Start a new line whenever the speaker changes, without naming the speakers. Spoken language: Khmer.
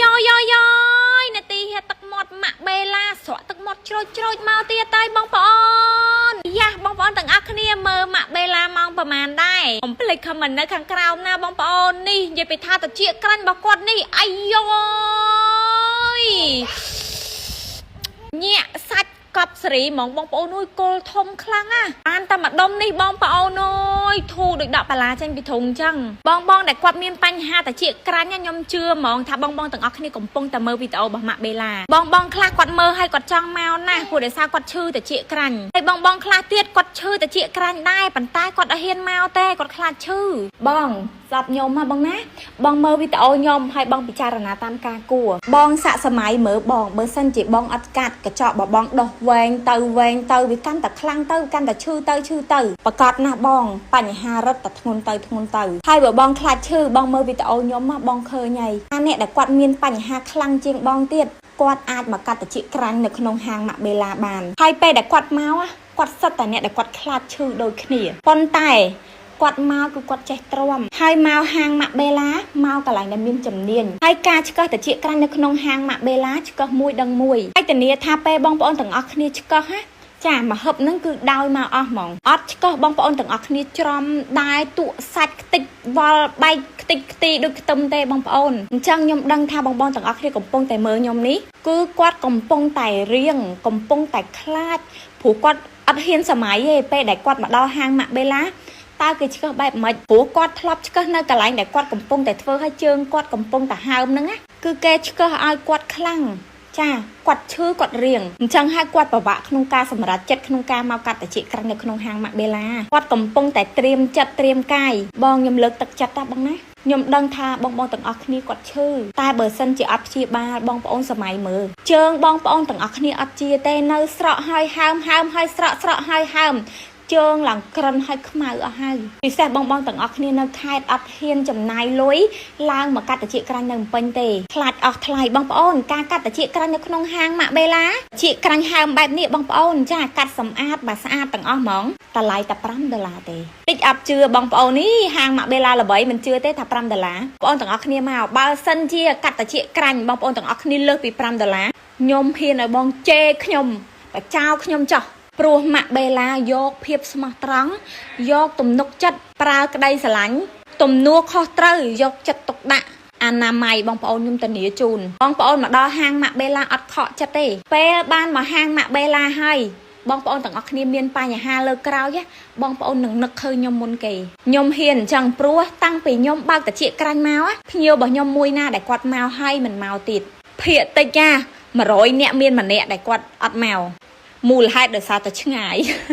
យ៉យ៉យ៉យនាទីហេទឹកមាត់ម៉ាក់បេឡាស្រក់ទឹកមាត់ជ្រោចជ្រោចមកទៀតតើបងប្អូនយ៉ាបងប្អូនទាំងអស់គ្នាមើលម៉ាក់បេឡាម៉ោងប្រហែលដែរកុំភ្លេច comment នៅខាងក្រោមណាបងប្អូននេះនិយាយពីថាតិចក្រាញ់របស់គាត់នេះអាយយញាក់សាច់កប់សេរីហ្មងបងប្អូនអើយគល់ធំខ្លាំងណាបានតែម្ដុំនេះបងប្អូនអើយធូរដូចដាក់បន្លាចេញពីធុងអញ្ចឹងបងបងដែលគាត់មានបញ្ហាតិចក្រាញ់ខ្ញុំជឿហ្មងថាបងបងទាំងអស់គ្នាកំពុងតែមើលវីដេអូរបស់ម៉ាក់បេឡាបងបងខ្លះគាត់មើលហើយគាត់ចង់មកណាស់ព្រោះដោយសារគាត់ឈឺតិចក្រាញ់ហើយបងបងខ្លះទៀតគាត់ឈឺតិចក្រាញ់ដែរប៉ុន្តែគាត់អត់ហ៊ានមកទេគាត់ខ្លាចឈឺបងស្ដាប់ខ្ញុំហ៎បងណាបងមើលវីដេអូខ្ញុំហើយបងពិចារណាតាមការគួរបងសាក់សម័យមើលបងបើសិនជាបងអត់កាត់កញ្ចក់របស់បងដោះវែងទៅវែងទៅវាកាន់តែខ្លាំងទៅកាន់តែឈឺទៅឈឺទៅប្រកាសណាស់បងបញ្ហារត់តែធ្ងន់ទៅធ្ងន់ទៅហើយបើបងខ្លាចឈឺបងមើលវីដេអូខ្ញុំមកបងឃើញហើយអាអ្នកដែលគាត់មានបញ្ហាខ្លាំងជាងបងទៀតគាត់អាចមកកាត់តិចក្រាញ់នៅក្នុងហាងម៉ាក់បេឡាបានហើយពេលដែលគាត់មកគាត់សិតតែអ្នកដែលគាត់ខ្លាចឈឺដូចគ្នាប៉ុន្តែគាត់មកគឺគាត់ចេះទ្រាំហើយមកហាងម៉ាក់បេឡាមកកន្លែងដែលមានជំនាញហើយការឆ្កឹះតិចក្រាញ់នៅក្នុងហាងម៉ាក់បេឡាឆ្កឹះមួយដឹងមួយហើយធានាថាពេលបងប្អូនទាំងអស់គ្នាឆ្កឹះណាចាមហឹបហ្នឹងគឺដោយមកអស់ហ្មងអត់ឆ្កឹះបងប្អូនទាំងអស់គ្នាច្រំដែរទក់សាច់ខ្ទេចវល់បែកខ្ទេចខ្ទីដូចខ្ទឹមទេបងប្អូនអញ្ចឹងខ្ញុំដឹងថាបងប្អូនទាំងអស់គ្នាកំពុងតែមើលខ្ញុំនេះគឺគាត់កំពុងតែរៀងកំពុងតែខ្លាចព្រោះគាត់អត់ហ៊ានសម័យទេពេលដែលគាត់មកដល់ហាងម៉ាក់បេឡាតើគេឆ្កឹះបែបម៉េចព្រោះគាត់ធ្លាប់ឆ្កឹះនៅកន្លែងដែលគាត់កំពុងតែធ្វើឲ្យជើងគាត់កំពុងតែហើមហ្នឹងណាគឺគេឆ្កឹះឲ្យគាត់ខ្លាំងចាគាត់ឈឺគាត់រៀងអញ្ចឹងហើយគាត់ពិបាកក្នុងការសម្រេចចិត្តក្នុងការមកកាត់តិចក្រាញ់នៅក្នុងហាងម៉ាក់បេឡាគាត់កំពុងតែត្រៀមចិត្តត្រៀមកាយបងខ្ញុំលើកទឹកចិត្តតាបងណាខ្ញុំដឹងថាបងបងទាំងអស់គ្នាគាត់ឈឺតែបើសិនជាអត់ព្យាបាលបងប្អូនសម័យមើលជើងបងប្អូនទាំងអស់គ្នាអត់ជាទេនៅស្រក់ហើយហើមហើមហើយស្រក់ស្រក់ហើយហើមជើងឡើងក្រិនហើយខ្មៅអស់ហើយពិសេសបងបងទាំងអស់គ្នានៅខេត្តអត់ហ៊ានចំណាយលុយឡើងមកកាត់តិចក្រាញ់នៅភ្នំពេញទេខ្លាចអស់ថ្លៃបងប្អូនការកាត់តិចក្រាញ់នៅក្នុងហាងម៉ាក់បេឡាជាក្រាញ់ហើមបែបនេះបងប្អូនចាកាត់សម្អាតបាទស្អាតទាំងអស់ហ្មងតម្លៃតែ5ដុល្លារទេតិចអត់ជឿបងប្អូននេះហាងម៉ាក់បេឡាល្បីមិនជឿទេថា5ដុល្លារបងប្អូនទាំងអស់គ្នាមកបើសិនជាកាត់តិចក្រាញ់បងប្អូនទាំងអស់គ្នាលើសពី5ដុល្លារខ្ញុំហ៊ានឲ្យបងជេរខ្ញុំបចោខ្ញុំចោះព្រោះម៉ាក់បេឡាយកភាពស្មោះត្រង់យកទំនុកចិត្តប្រើក្តីស្រឡាញ់ទំនួលខុសត្រូវយកចិត្តទុកដាក់អនាម័យបងប្អូនខ្ញុំធានាជូនបងប្អូនមកដល់ហាងម៉ាក់បេឡាអត់ខកចិត្តទេពេលបានមកហាងម៉ាក់បេឡាហើយបងប្អូនទាំងអស់គ្នាមានបញ្ហាលើក្រោយបងប្អូននឹងនឹកឃើញខ្ញុំមុនគេខ្ញុំហ៊ានអញ្ចឹងព្រោះតាំងពីខ្ញុំបើកតិចក្រាញ់មកភ្ញៀវរបស់ខ្ញុំមួយណាដែលគាត់មកហើយមិនមកទៀតភាកតិចចា100នាក់មានម្នាក់ដែលគាត់អត់មកមូលហេតុដោយសារតែឆ្ងាយ។